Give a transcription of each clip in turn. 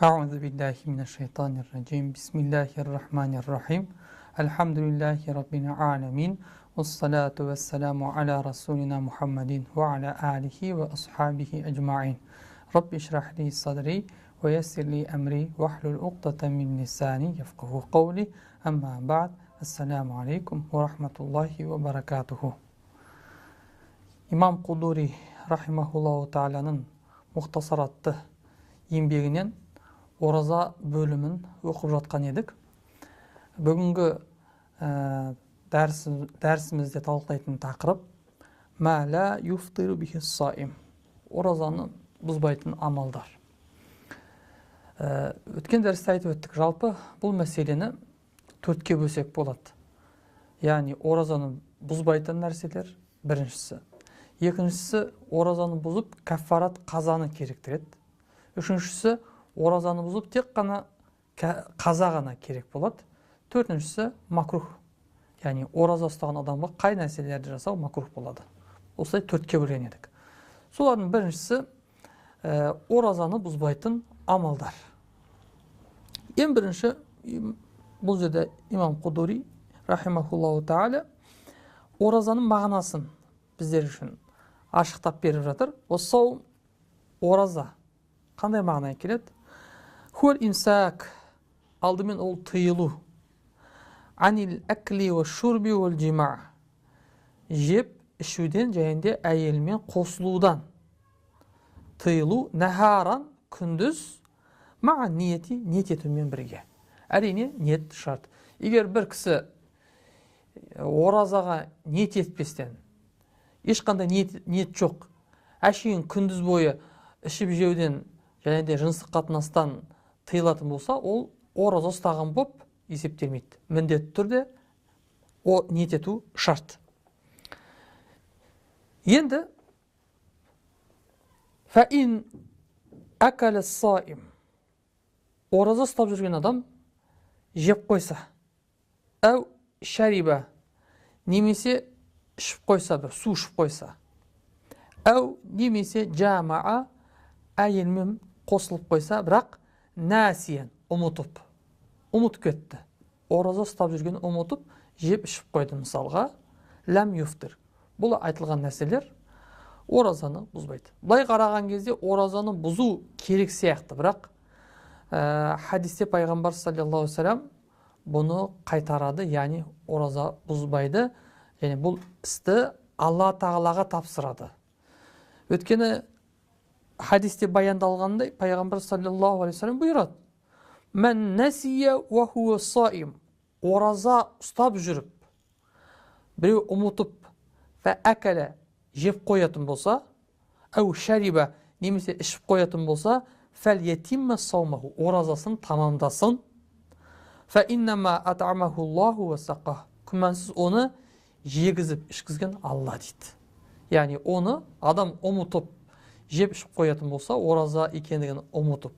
أعوذ بالله من الشيطان الرجيم. بسم الله الرحمن الرحيم. الحمد لله رب العالمين. والصلاة والسلام على رسولنا محمد وعلى آله وأصحابه أجمعين. رب اشرح لي صدري ويسر لي أمري واحلل عقدة من لساني يفقه قولي. أما بعد، السلام عليكم ورحمة الله وبركاته. Имам Кудури рахимахуллаху тағаланың Мұхтасар атты еңбегінен ораза бөлімін оқып жатқан едік. Бүгінгі дәрісімізде талқылайтын тақырып «Ма ла юфтиру бихи саим» оразаны бұзбайтын амалдар. Өткен дәрісте айтып өттік, жалпы бұл мәселені төртке бөлсек болады. Яғни оразаны бұзбайтын нәрселер біріншісі. Екіншісі оразаны бұзып каффарат қазаны керектіреді. Үшіншісі оразаны бұзып тек қана қаза ғана керек болады. Төртіншісі макрух. Яғни ораза ұстаған адамға қай нәрселерді жасау макрух болады. Осылай төртке бөлген едік. Солардың біріншісі оразаны бұзбайтын амалдар. Ең бірінші бұл жерде имам Кудури рахимахуллаху тағала оразаның мағынасын біздер үшін ашықтап беріп жатыр. Осау ораза қандай мағынаға келеді? Хуал имсак, алдымен ол тыйылу. Анил акли ва шурби вал жима. Жеп ішуден және де әйелмен қосылудан тыйылу, нахаран күндіз, ма'a ниети, ниет етумен бірге. Әрине ниет шарт. Егер бір кісі оразаға ниет етпестен, ешқандай ниет жоқ, әшейін күндіз бойы ішіп жеуден және де жыныстық қатынастан тыйылатын болса, ол ораза ұстаған боп есептелмейді. Міндетті түрде о ниет ету шарт. Енді фаин акала саим, ораза ұстап жүрген адам жеп қойса, әу шариба, немесе ішіп қойса, бір су ішіп қойса, әу немесе жамаа, әйелмен қосылып қойса, бірақ нәсиен, ұмытып кетті. Ораза ұстап жүрген ұмытып, жеп ішіп қойды мысалға, ләм юфтир. Бұл айтылған нәрселер оразаны бұзбайды. Былай қараған кезде оразаны бұзу керек сияқты, бірақ хадисте пайғамбар саллаллаху алейхи вассалам бұны қайтарады, яғни ораза бұзбайды, және бұл істі Алла тағалаға тапсырады. Өйткені хадисте баяндалғандай пайғамбар саллаллаху алейхи вассалам бұйырады: «Мән нәсия уа хуа саим», ораза ұстап жүріп, біреу ұмытып, фә әкәлә, жеп қоятын болса, әу шариба, немесе ішіп қоятын болса, фәл ятимма саумаху, оразасын тамамдасын, фә иннама ат'амаху Аллаху ва сақах, күмәнсіз оны жегізіп ішкізген Алла дейді. Яғни оны адам ұмытып жеп ішіп қоятын болса, ораза екендігін ұмытып,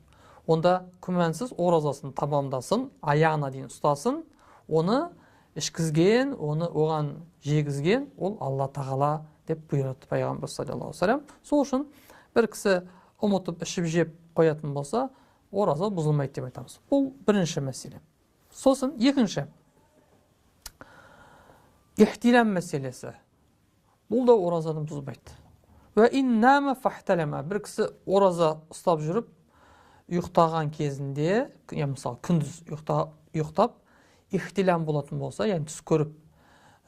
онда күмәнсіз оразасын тамамдасын, аяғына дейін ұстасын, оны ішкізген, оны оған жегізген ол Алла тағала деп бұйырады пайғамбар саллаллаху алейхи вассалам. Сол үшін бір кісі ұмытып ішіп жеп қоятын болса, ораза бұзылмайды деп айтамыз. Бұл бірінші мәселе. Сосын екінші, ихтилам мәселесі. Бұл да оразаны бұзбайды. Уа иннама фахталама, бір кісі ораза ұстап жүріп ұйықтаған кезінде, я мысалы күндіз ұйықтап ихтилам болатын болса, яғни түс көріп,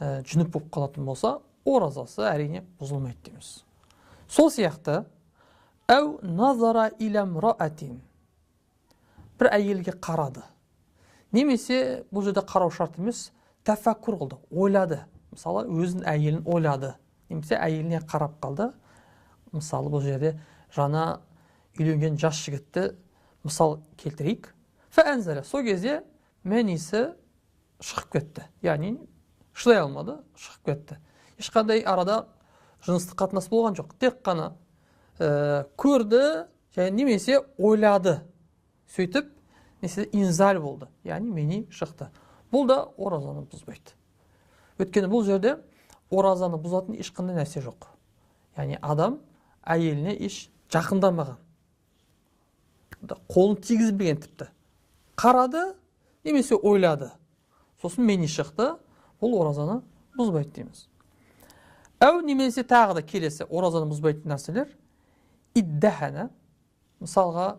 жүніп болып қалатын болса, оразасы әрине бұзылмайды дейміз. Сол сияқты әу назара иля мраатин, бір әйелге қарады, немесе бұл жерде қарау шарт емес, тәфәккүр қылды, ойлады. Мысалы өзінің әйелін ойлады, немесе әйеліне қарап қалды. Мысалы бұл жерде жаңа үйленген жас жігітті мысал келтірейік. Фәәнзәлә, сол кезде мәнисі шығып кетті, яғни шыдай алмады, шығып кетті. Ешқандай арада жыныстық қатынас болған жоқ, тек қана көрді және немесе ойлады. Сөйтіп несі инзал болды, яғни мени шықты. Бұл да оразаны бұзбайды. Өйткені бұл жерде оразаны бұзатын ешқандай нәрсе жоқ. Яғни адам әйеліне еш жақындамаған. Қолын тигізбеген тіпті. Қарады немесе ойлады. Сосын мени шықты, бұл оразаны бұзбайды дейміз. Әу немесе тағы да келесі оразаны бұзбайтын нәрселер иддахана, мысалға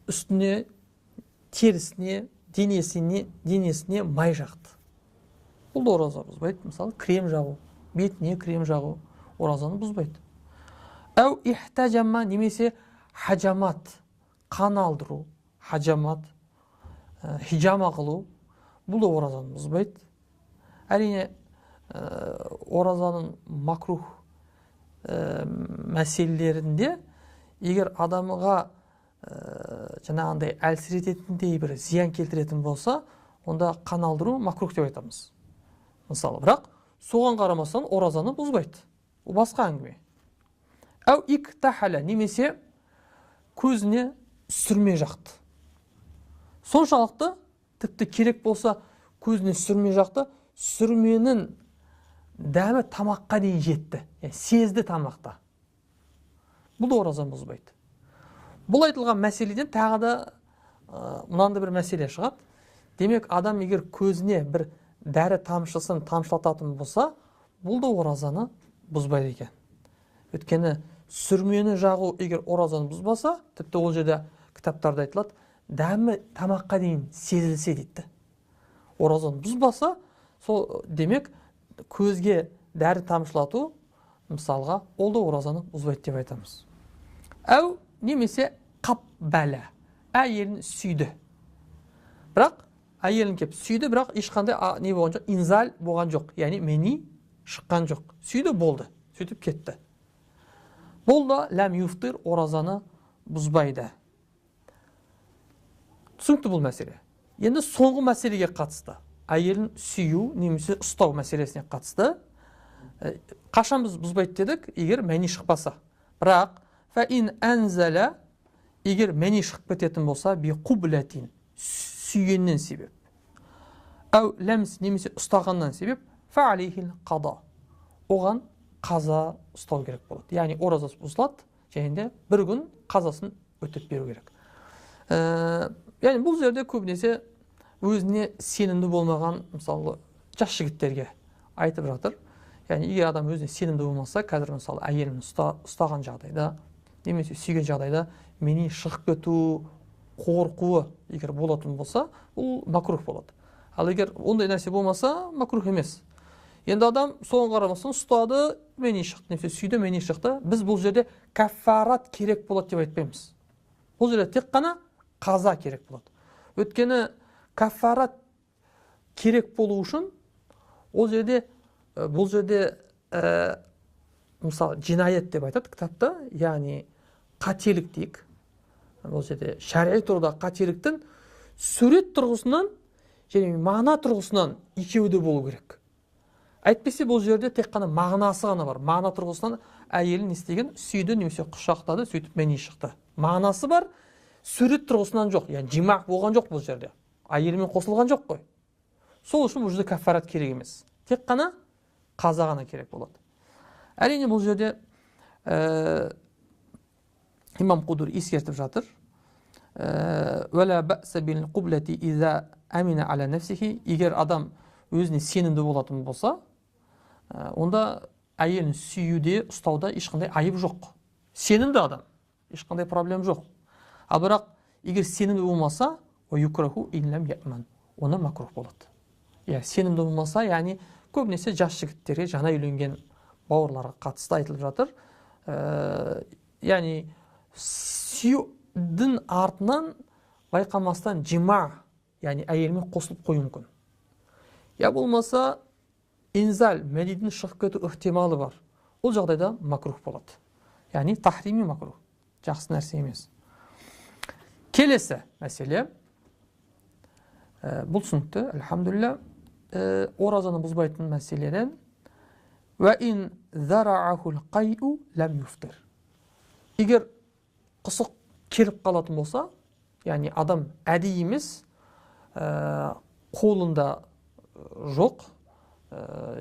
үстіне, терісіне, денесіне май жақты. Бұл да ораза бұзбайды. Мысалы, крем жағу, бетіне крем жағу оразаны бұзбайды. Әу ихтажама немесе хажамат, қан алдыру, хажамат, хижама қылу, бұл да оразаны бұзбайды. Әрине, оразаның макрух мәселелерінде егер адамға жаңағындай әлсірететіндей бір зиян келтіретін болса, онда қан алдыру макрух деп айтамыз. Мысалы, бірақ соған қарамастан оразаны бұзбайды. Ол басқа әңгіме. Әу иктахала немесе көзіне сүрме жақты. Соншалықты тіпті керек болса көзіне сүрме жақты, сүрменің дәмі тамаққа дейін жетті, яғни сезді тамақта. Бұл да оразаны бұзбайды. Бұл айтылған мәселеден тағы да мынандай бір мәселе шығады. Демек, адам егер көзіне бір дәрі тамшысын тамшылататын болса, бұл да оразаны бұзбайды екен. Өйткені сүрмені жағу егер оразаны бұзбаса, тіпті ол жерде кітаптарда айтылады, дәмі тамаққа дейін сезілсе дейді. Оразаны бұзбаса, сол демек көзге дәрі тамшылату мысалға ол да оразаны бұзбайды деп айтамыз. Әу немесе қапбәлә, әйелін сүйді. Бірақ әйелін кеп сүйді, бірақ ешқандай не болған жоқ, инзал болған жоқ, яғни мени шыққан жоқ. Сүйді болды, сөйтіп кетті. Бұл да ләм юфтир, оразаны бұзбайды. Түсінікті бұл мәселе. Енді соңғы мәселеге қатысты, әйелін сүю немесе ұстау мәселесіне қатысты, қашан біз бұзбайды дедік, егер мәни шықпаса. Бірақ фә ин әнзәлә, егер мәни шығып кететін болса, би қубләтин, сүйгеннен себеп, әу ләмс немесе ұстағаннан себеп, фә алейхил қада, оған қаза ұстау керек болады. Яғни оразасы бұзылады, және де бір күн қазасын өтеп беру керек. Яғни бұл жерде көбінесе өзіне сенімді болмаған, мысалы, жас жігіттерге айтып жатыр. Яғни егер адам өзіне сенімді болмаса, қазір мысалы әйелін ұстаған жағдайда немесе сүйген жағдайда мени шығып кету қорқуы егер болатын болса, бұл макрух болады. Ал егер ондай нәрсе болмаса, макрух емес. Енді адам соған қарамастан ұстады, мени шықты, немесе сүйді, мени шықты. Біз бұл жерде кафарат керек болады деп айтпаймыз. Бұл жерде тек қана қаза керек болады. Өйткені кафарат керек болу үшін ол жерде, бұл жерде мысалы жинаят деп айтады кітапта, яғни қателік дейік. Бұл жерде шариғи тұрғыда қателіктің сурет тұрғысынан және мағына тұрғысынан екеуі де болу керек. Әйтпесе бұл жерде тек қана мағынасы ғана бар. Мағына тұрғысынан әйелін не істеген, сүйді немесе құшақтады, сөйтіп мәни шықты. Мағынасы бар, сурет тұрғысынан жоқ. Яғни жимақ болған жоқ бұл жерде. Әйелімен қосылған жоқ қой. Сол үшін бұл жерде кафарат керек емес. Тек қана қаза ғана керек болады. Әрине бұл жерде имам Қудур ескертіп жатыр. Уәлә бәсә бил қубләти иза амина аля нәфсихи. Егер адам өзіне сенімді болатын болса, онда әйелін сүюде, ұстауда ешқандай айып жоқ. Сенімді адам, ешқандай проблем жоқ. Ал бірақ егер сенімді болмаса, уа юкраху ин лам яман, оны макрух болады. Я сенімді болмаса, яғни көбінесе жас жігіттерге, жаңа үйленген бауырларға қатысты айтылып жатыр. Яғни сүюдің артынан байқамастан жима, яғни әйелмен қосылып қою мүмкін. Я болмаса инзал, мәнидің шығып кету ықтималы бар. Ол жағдайда макрух болады. Яғни тахрими макрух, жақсы нәрсе емес. Келесі мәселе, бұл түсінікті, альхамдулилля, оразаны бұзбайтын мәселеден уа ин зараахул қайу лам юфтир. Егер құсық келіп қалатын болса, яғни адам әдейі емес, қолында жоқ,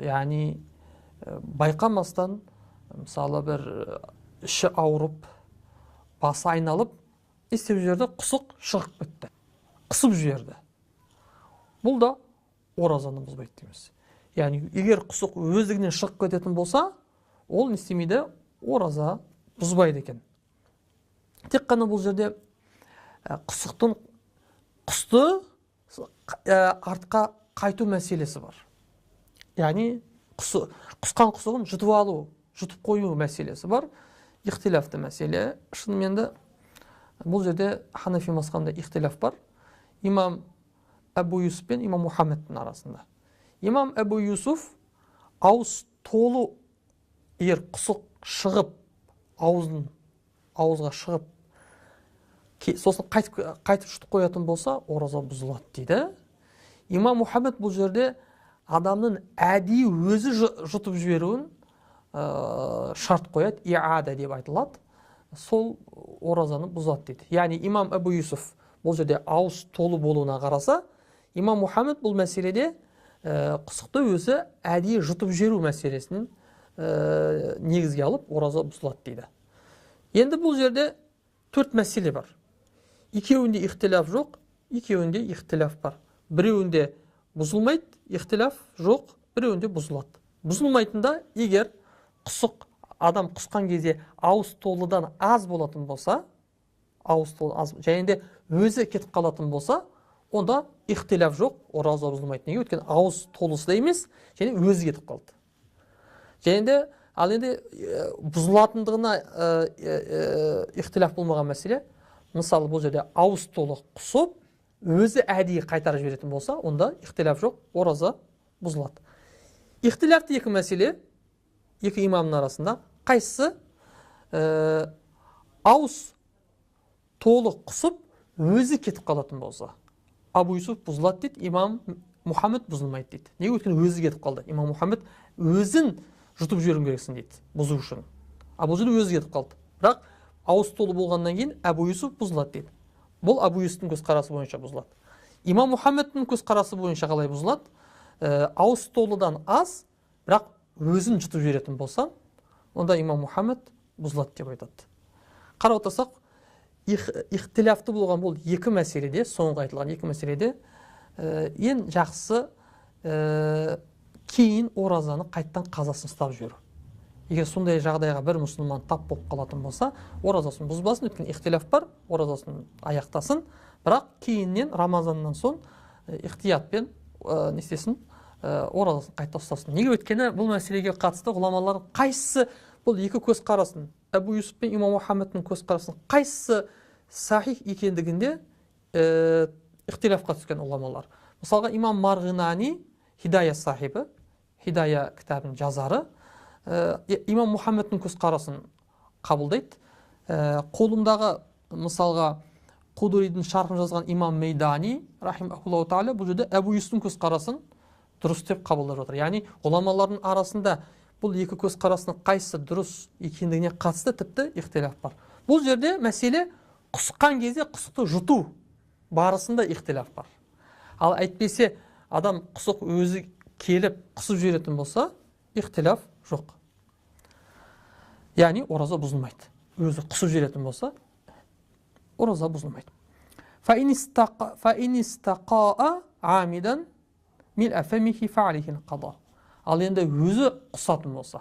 яғни байқамастан, мысалы бір іші ауырып, басы айналып, Не істеп жіберді? Құсық шығып кетті, қысып жіберді. Бұл да оразаны бұзбайды дейміз. Яғни егер құсық өздігінен шығып кететін болса, ол не істемейді? Ораза бұзбайды екен. Тек қана бұл жерде құсықтың құсты артқа қайту мәселесі бар. Яғни құсқан құсығын жұтып алу, жұтып қою мәселесі бар. Ихтилафты мәселе. Шынымен де бұл жерде Ханафи мазхабында ихтилаф бар. Имам Әбу Юсуф пен имам Мұхаммедтің арасында. Имам Әбу Юсуф ауыз толы, егер құсық шығып, ауызға шығып, сосын қайтып жұтып қоятын болса, ораза бұзылады дейді. Имам Мұхаммед бұл жерде адамның әдейі өзі жұтып жіберуін шарт қояды, иада деп айтылады. Сол оразаны бұзады дейді. Яғни имам Әбу Юсуф бұл жерде ауыз толы болуына қараса, имам Мұхаммед бұл мәселеде құсықты өзі әдейі жұтып жіберу мәселесін негізге алып ораза бұзылады дейді. Енді бұл жерде төрт мәселе бар. Екеуінде ихтилаф жоқ, екеуінде ихтилаф бар. Біреуінде бұзылмайды, ихтилаф жоқ, біреуінде бұзылады. Бұзылмайтында егер құсық адам құсқан кезде ауыз толыдан аз болатын болса, ауыз толы аз, және де өзі кетіп қалатын болса, онда ихтилаф жоқ, ораза бұзылмайды. Неге? Өйткені ауыз толысы да емес, және өзі кетіп қалды. Және де, ал енді бұзылатындығына ихтилаф болмаған мәселе, мысалы бұл жерде ауыз толы құсып, өзі әдейі қайтарып жіберетін болса, онда ихтилаф жоқ, ораза бұзылады. Ихтилафты екі мәселе, екі имамның арасында, қайсысы ауыз толы құсып, өзі кетіп қалатын болса, Абу Юсуф бұзылады дейді, имам Мұхаммед бұзылмайды дейді. Неге? Өйткені өзі кетіп қалды. Имам Мұхаммед өзін жұтып жіберуің керексің дейді, бұзу үшін. А бұл жерде өзі кетіп қалды. Бірақ ауыз толы болғаннан кейін Әбу Юсуф бұзылады дейді. Бұл Әбу Юсуфтың көзқарасы бойынша бұзылады. Имам Мұхаммедтің көзқарасы бойынша қалай бұзылады? Ауыз толыдан аз, бірақ өзін жұтып жіберетін болса, онда имам Мұхаммед бұзылады деп айтады. Қарап отырсақ, ихтилафты болған бұл екі мәселеде, соңғы айтылған екі мәселеде, ең жақсысы кейін оразаны қайттан қазасын ұстап жіберу. Егер сондай жағдайға бір мұсылман тап болып қалатын болса, оразасын бұзбасын, өйткені ихтилаф бар, оразасын аяқтасын, бірақ кейіннен Рамазаннан соң ихтиятпен не істесін, оразасын қайта ұстасын. Неге? Өйткені бұл мәселеге қатысты ғұламалар қайсысы бұл екі көзқарасын, Әбу Юсуф пен имам Мұхаммедтің көзқарасын қайсысы сахих екендігінде ихтилафқа түскен ғұламалар. Мысалға имам Марғинани, Хидая сахибі, Хидая кітабының жазары, имам Мұхаммедтің көзқарасын қабылдайды. Қолымдағы мысалға Қудуридің шархын жазған имам Мейдани рахимахуллаху тағала бұл жерде Әбу Юсуфтың көзқарасын дұрыс деп қабылдап жатыр. Яғни ғұламалардың арасында бұл екі көзқарасының қайсысы дұрыс екендігіне қатысты тіпті ихтилаф бар. Бұл жерде мәселе құсқан кезде құсықты жұту барысында ихтилаф бар. Ал әйтпесе адам құсық өзі келіп құсып жіберетін болса, ихтилаф жоқ. Яғни ораза бұзылмайды. Өзі құсып жіберетін болса, ораза бұзылмайды. Фа ин истақаа амидан мил'a фамихи фа алейхи қада. Ал енді өзі құсатын болса,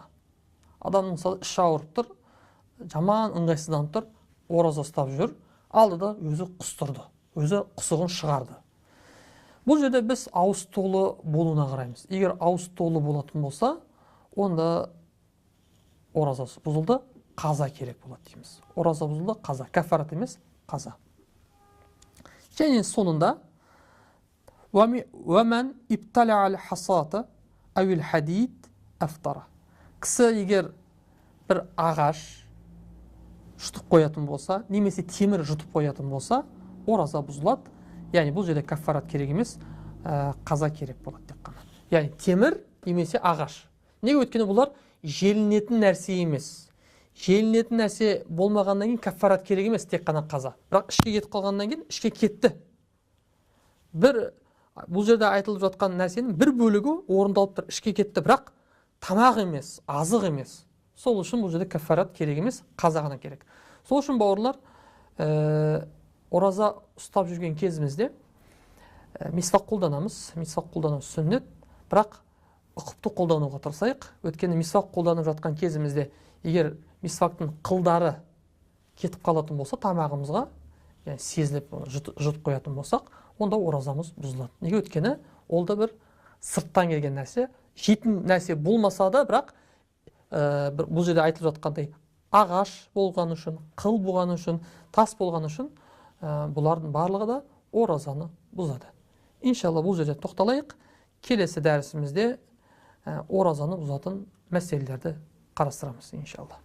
адамның мысалы іші ауырып тұр, жаман ыңғайсызданып тұр, ораза ұстап жүр, алдыда өзі құстырды, өзі құсығын шығарды. Бұл жерде біз ауыз толы болуына қараймыз. Егер ауыз толы болатын болса, онда оразасы бұзылды, қаза керек болады дейміз. Ораза бұзылды, қаза, кафарат емес, қаза. Және соңында уәмән ибтала'ал хасата әуил хадид афтара. Кісі егер бір ағаш жұтып қоятын болса, немесе темір жұтып қоятын болса, ораза бұзылады. Яғни бұл жерде кафарат керек емес, қаза керек болады тек қана. Яғни темір немесе ағаш. Неге? Өйткені бұлар желінетін нәрсе емес. Желінетін нәрсе болмағаннан кейін кафарат керек емес, тек қана қаза. Бірақ ішке кетіп қалғаннан кейін ішке кетті. Бұл жерде айтылып жатқан нәрсенің бір бөлігі орындалып тұр, ішке кетті, бірақ тамақ емес, азық емес. Сол үшін бұл жерде кафарат керек емес, қаза ғана керек. Сол үшін бауырлар, Ораза ұстап жүрген кезімізде мисвак қолданамыз. Мисвак қолдану сүннет, бірақ ұқыпты қолдануға тырысайық. Өйткені мисвак қолданып жатқан кезімізде егер мисвактың қылдары кетіп қалатын болса тамағымызға, яғни сезіліп жұтып қоятын болсақ, онда оразамыз бұзылады. Неге? Өйткені ол да бір сырттан келген нәрсе, жейтін нәрсе болмаса да, бірақ бұл жерде айтылып жатқандай ағаш болғаны үшін, қыл болғаны үшін, тас болғаны үшін, бұлардың барлығы да оразаны бұзады. Иншалла, бұл жерде тоқталайық. Келесі дәрісімізде оразаны бұзатын мәселелерді қарастырамыз, иншалла.